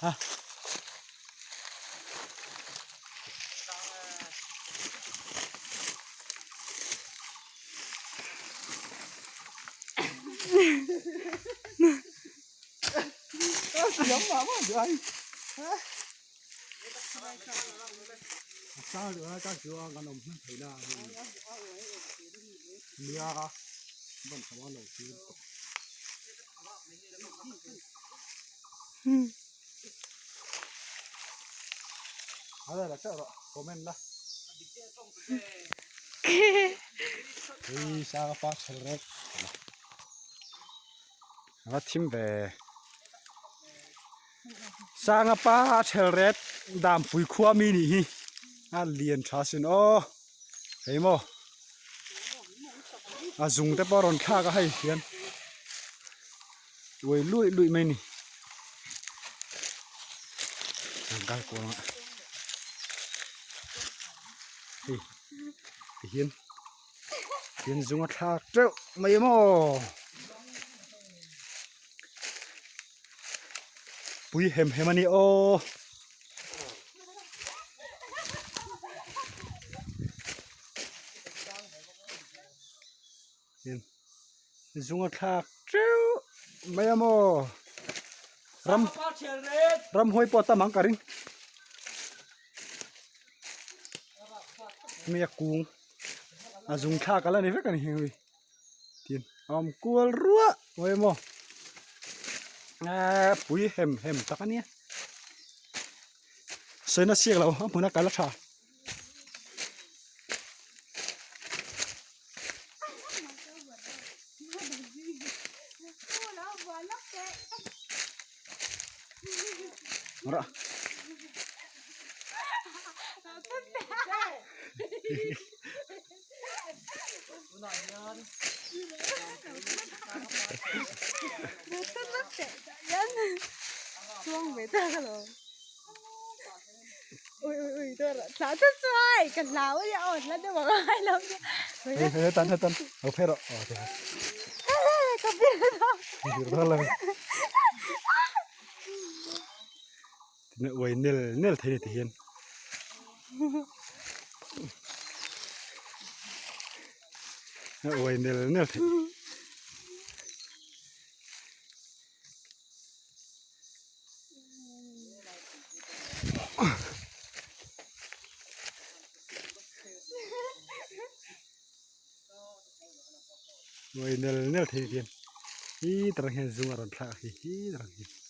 Ha. A thim ve sanga pa thel ret dam pui khua mi nih hi a lian tha sin aw hei maw a zung te pawh a rawn thlak a hei hian uai luih luih mai a ni an kal kual ang a hei tihian Tin zung a thlak teuh mai maw pui hem hem a ni aw tin zung a thlak teuh mai a maw ram ramhuai pawh a tam ang ka ring. Hemi a kung a zung thlak ala ni vek a ni heng hi tin a awm kual ruah mai maw eee pui hem hem tak a nia sawina siak lo a hmun a kal a tha. Ra. Chuang ve ta ka lo. Ui ui ui tôi là sao thế xoay cần lão ấy ổn là đâu mà ai làm Hey hey tan tan. Lo phê rồi. Ờ thế. Ka biết đâu. Biết đó là. Tin uai nel nel thei ni ti hian. Uai nel nel thei. Uai nel nel thei hian hi tarang hian zung a rawn thlak a hi hi tarang hian.